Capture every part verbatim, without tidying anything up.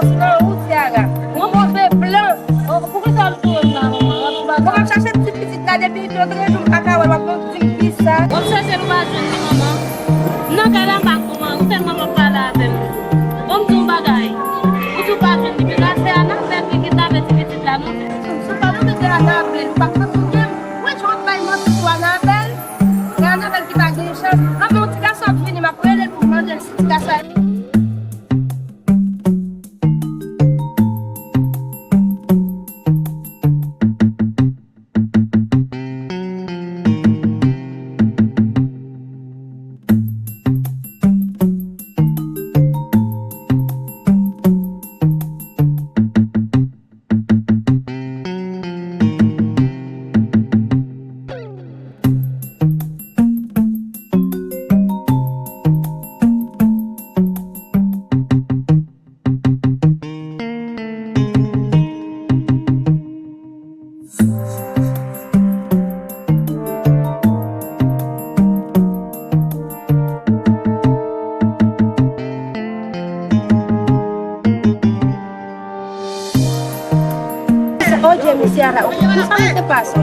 Nan wout, Ciara. Yon move plan. Poukisa w ap joure m la, manman? W ap joure m? Bon, m ap chache ti pitit la depi lòt jou, m pa ka wè l, w ap di m kisa. W ap chache l, ou pa jwenn li, manman. M nan kay la, m pa konprann, ou tèlman p ap pale avè m. Bon, m di w yon bagay. Ou di w pa jwenn li, men se Anabèl ki kidnape ti pitit la, non? Si w pa nan mete Anabèl, ou pa ka touye m. Wè, jan w ap bay manti sou Anabèl. Se Anabèl ki pa gen chans. Anben, yon ti gason ap vini, m ap rele l pou m mande l si ti gason. Odye, mesye a la, ou sa ki te pase?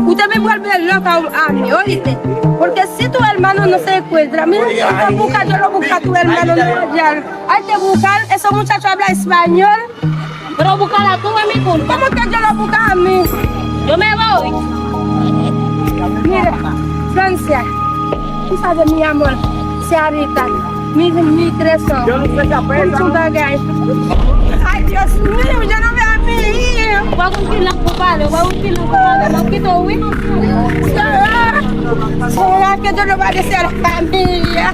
Ou te vin pral bèl lòk a ami, o ite. Porque si tu hermano no se encuentra, mira, esta boca yo lo busca tu hermano, no, ya. Ay, te bukal, ese muchacho habla español. Pero búscala tú, mi culpa. ¿Cómo que yo lo busca a mí? Yo me voy. Mira, Francia, tú sabes, mi amor, Ciarita, mi, mi tres ojos. Yo no sé qué pena. Con su bagay. Ay, Dios mío, yo no veo a mi hijo. Ou pa konn ki lang pou pale, ou pa konn ki lang pou pale, m ap kite w, wi. Será que yo no va a decir a la familia?